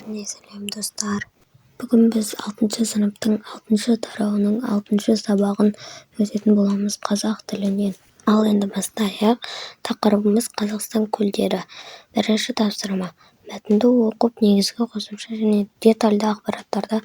Бәріне сәлем, достар! Бүгін біз алтыншы сыныптың алтыншы тарауының алтыншы сабағын өтетін боламыз қазақ тілінен. Ал енді бастайық. Тақырыбымыз: Қазақстан көлдері. Бірінші тапсырма: мәтінді оқып, негізгі, қосымша және детальді ақпараттарды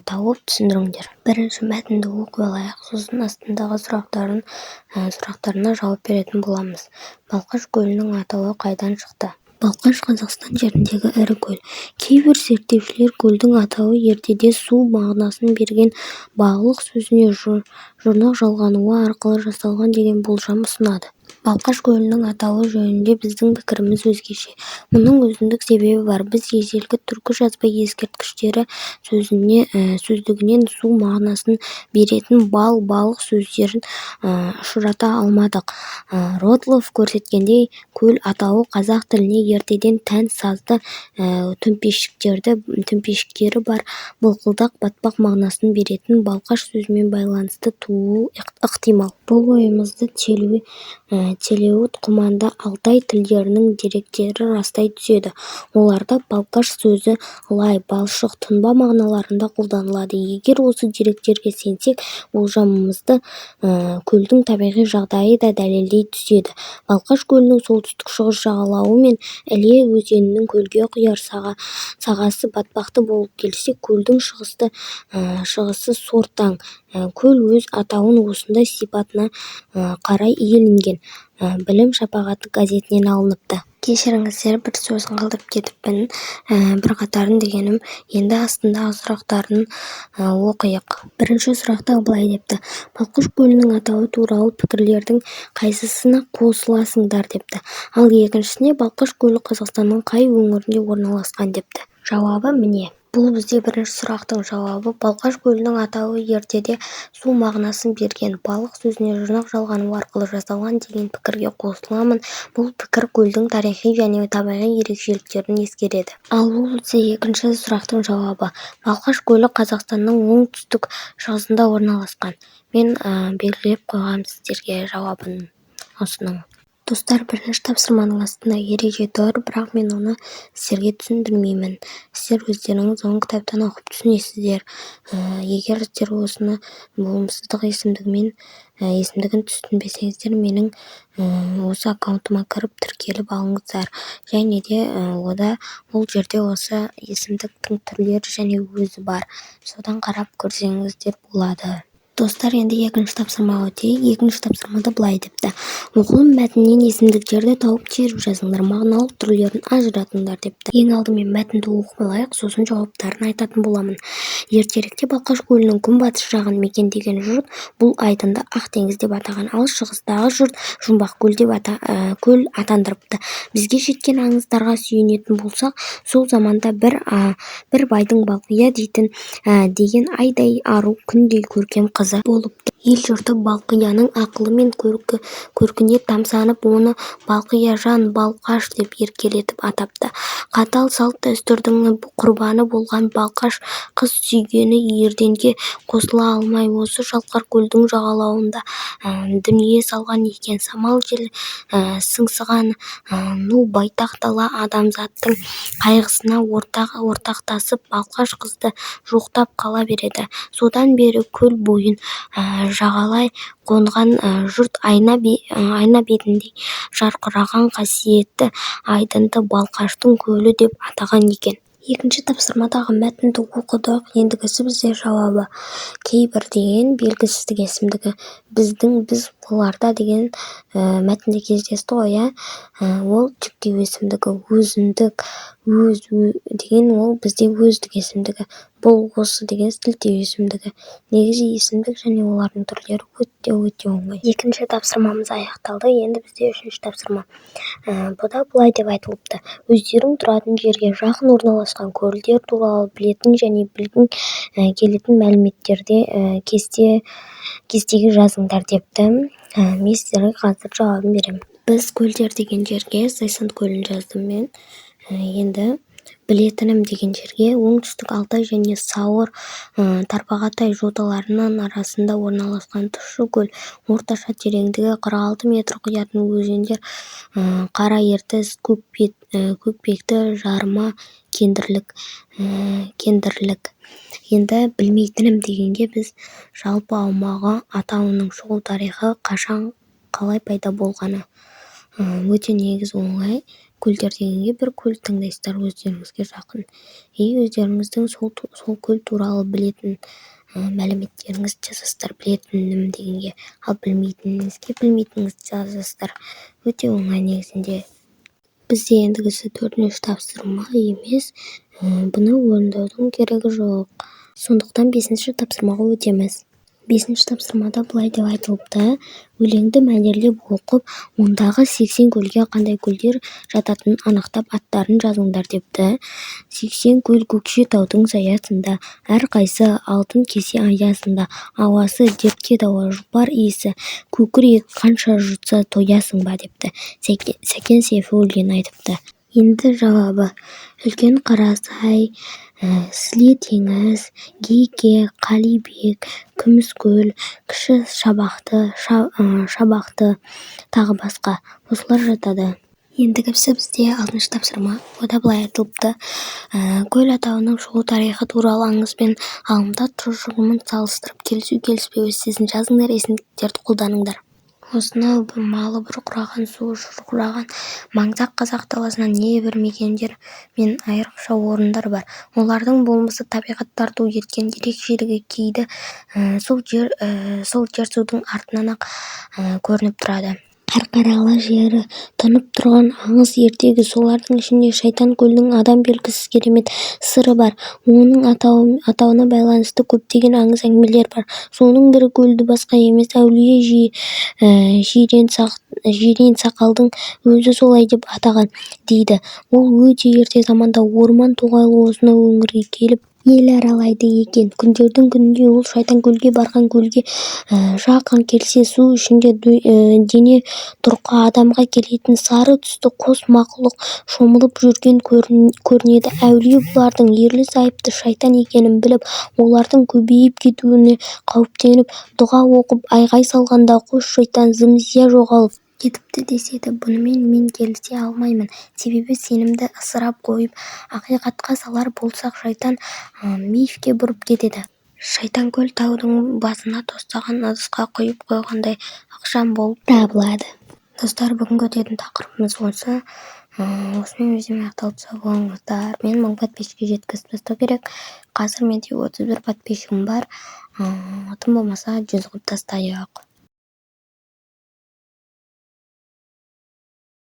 тауып түсіндіріңдер. Бірінші мәтінді оқып алайық, сосын астындағы сұрақтарына жауап беретін боламыз. Балқаш көлінің атауы қайдан шықты? Балқаш — Қазақстан жеріндегі ірі көл. Кейбір зерттеушілер көлдің атауы ертеде су мағынасын берген балық сөзіне жұрнақ жалғануы арқылы жасалған деген болжам ұсынады. Балқаш көлінің атауы жөнінде біздің пікіріміз өзгеше. Мұның өзіндік себебі бар. Біз ежелгі түркі жазба ескерткіштері сөздігінен су мағынасын беретін бал, балық сөздерін ұшырата алмадық. Родлов көрсеткендей, көл атауы қазақ тіліне ертеден тән сазды, төмпешіктері бар былқылдақ батпақ мағынасын беретін балқаш сөзімен байланысты тууы ықтимал. Бұл ойымызды телеут, құманды, алтай тілдерінің деректері растай түседі. Оларда балкаш сөзі лай, балшық, тұнба мағыналарында қолданылады. Егер осы деректерге сенсек, болжамымызды көлдің табиғи жағдайы да дәлелдей түседі. Балқаш көлінің солтүстік-шығыс жағалауы мен Іле өзенінің көлге құяр сағасы батпақты болып келсе, көлдің шығысы сортаң. Көл өз атауын осындай сипатына қарай иеленген. Білім шапағаты газетінен алыныпты. Кешіріңіздер, бір сөзін қалдырып кетіппін, бір қатарын дегенім. Енді астындағы сұрақтарын оқиық. Бірінші сұрақта былай депті: Балқаш көлінің атауы туралы пікірлердің қайсысына қосыласыңдар депті. Ал екіншісіне: Балқаш көлі Қазақстанның қай өңірінде орналасқан депті. Жауабы міне. Бұл бізде бірінші сұрақтың жауабы. Балқаш көлінің атауы ертеде су мағынасын берген балық сөзіне жұрнақ жалғануы арқылы жасалған деген пікірге қосыламын. Бұл пікір көлдің тарихи және табиғи ерекшеліктерін ескереді. Ал бұл бізде екінші сұрақтың жауабы. Балқаш көлі Қазақстанның оңтүстік шығысында орналасқан. Мен белгілеп қойғам сіздерге жауабын осының. Достар, бірінші тапсырманың астында ереже тұр, бірақ мен оны сіздерге түсіндірмеймін. Сіздер өздеріңіз оны кітаптан оқып түсінесіздер. Егер сіздер осыны болымсыздық есімдігін түсінбесеңіздер, менің осы аккаунтыма кіріп, тіркеліп алыңыздар. Және де ол жерде осы есімдіктің түрлері және өзі бар. Содан қарап көрсеңіздер болады. Достар, енді екінші тапсырмаға өтейік. Екінші тапсырмада былай депті: оқылым мәтінінен есімдіктерді тауып, теріп жазыңдар, мағыналық түрлерін ажыратыңдар депті. Ең алдымен мәтінді оқып алайық, сосын жауаптарын айтатын боламын. Ертеректе Балқаш көлінің күнбатыс жағын мекендеген жұрт бұл айдынды Ақ теңіз деп атаған, ал шығыстағы жұрт Жұмбақ көл деп көл атандырыпты. Бізге жеткен аңыздарға сүйенетін болсақ, сол заманда бір байдың Балқия деген айдай ару, күндей көркем қызы болыпты. Ел-жұрты Балқияның ақылы мен көркіне тамсанып, оны Балқияжан, Балқаш деп еркелетіп атапты. Қатал салт-дәстүрдің құрбаны болған Балқаш қыз сүйгені Ерденге қосыла алмай, осы Шалқар көлдің жағалауында дүние салған екен. Самал жел сыңсыған ну байтақ дала адамзаттың қайғысына ортақтасып, Балқаш қызды жоқтап қала береді. Содан бері көл бойын жағалай қонған жұрт айна бетіндей жарқыраған қасиетті айдынды Балқаштың көлі деп атаған екен. Екінші тапсырмадағы мәтінді оқыдық. Ендігісі бізде жауабы. Кейбір деген белгісіздік есімдігі. Біздің, біз, оларда деген мәтінде кездесті ғой, иә? Ол жіктеу есімдігі. Өзіндік, өз деген ол бізде өздік есімдігі. Бұл, осы деген сілтеу есімдігі. Негізі есімдік және олардың түрлері өте өте оңай. Екінші тапсырмамыз аяқталды. Енді бізде үшінші тапсырма. Бұда былай деп айтылыпты: өздерің тұратын жерге жақын орналасқан көлдер туралы білетін және білгің келетін мәліметтерді кестеге жазыңдар депті. Мен сіздерге қазір жауабын беремін. Біз көлдер деген жерге Зайсан көлін жаздым мен. Енді білетінім деген жерге Оңтүстік Алтай және Сауыр, Тарбағатай жоталарының арасында орналасқан тұщы көл, орташа тереңдігі 46 метр, құятын өзендер Қара Ертіс, Көкпекті, Жарма, Кендірлік, кендірлік. Енді білмейтінім дегенге біз жалпы аумағы, атауының шығу тарихы, қашан, қалай пайда болғаны. Өте негізі оңай. Көлдер дегенге бір көл таңдайсыздар өздеріңізге жақын. И өздеріңіздің сол көл туралы білетін мәліметтеріңізді жазасыздар білетінім дегенге. Ал білмейтініңізге білмейтініңізді жазасыздар. Өте оңай негізінде. Бізде ендігісі төртінші тапсырма емес, бұны орындаудың керегі жоқ. Сондықтан бесінші тапсырмаға өтеміз. Бесінші тапсырмада былай деп айтылыпты: өлеңді мәнерлеп оқып, ондағы 80 көлге қандай көлдер жататынын анықтап, аттарын жазыңдар депті. 80 көл Көкшетаудың саясында, әрқайсы алтын кесе аясында, ауасы дертке дауа жұпар иісі, көкірек қанша жұтса тоясың ба депті. Сәкен Сейфуллин айтыпты. Енді жауабы: Үлкен Қарасай, Сіле теңіз, Гейке, Қалибек, Күміскөл, Кіші Шабақты, Шабақты тағы басқа осылар жатады. Ендігісі бізде алтыншы тапсырма. Ода былай айтылыпты: көл атауының шығу тарихы туралы аңыз бен ғалымдар тұжырымын салыстырып, келісу-келіспеу эссесін жазыңдар, есімдіктерді қолданыңдар. Осынау малы бұрқыраған, суы шұрқыраған маңызақ қазақ даласында небір мекендер мен айрықша орындар бар. Олардың болмысы, табиғат тарту еткен ерекшелігі кейде сол жер-судың атынан-ақ көрініп тұрады. Қарқаралы жері тұнып тұрған аңыз, ертегі. Солардың ішінде Шайтан көлдің адам бергісіз керемет сыры бар. Оның атауына байланысты көптеген аңыз әңгімелер бар. Соның бірі көлді басқа емес, әулие Жиренсақалдың өзі солай деп атаған дейді. Ол өте ерте заманда орман-тоғайлы осынау өңірге келіп, ел аралайды екен. Күндердің күнінде ол Шайтанкөлге барған. Көлге жақын келсе, су ішінде дене тұрқы адамға келетін сары түсті қос мақұлық шомылып жүрген көрінеді. Әулие бұлардың ерлі-зайыпты шайтан екенін біліп, олардың көбейіп кетуіне қауіптеніп, дұға оқып, айғай салғанда қос шайтан зым-зия жоғалып кетіпті деседі. Бұнымен мен келісе алмаймын. Себебі сенімді ысырып қойып, ақиқатқа салар болсақ, шайтан мифке бұрып кетеді. Шайтанкөл таудың басына тостаған ыдысқа құйып қойғандай ықшам болып табылады. Достар, бүгінгі өтетін тақырыбымыз осы. Осымен видеом аяқталды. Сау болыңыздар. Мен 1000 подписчикке жеткізіп тастау керек. Қазір менде 31 подписчигім бар. Тым болмаса 100 қылып тастайық.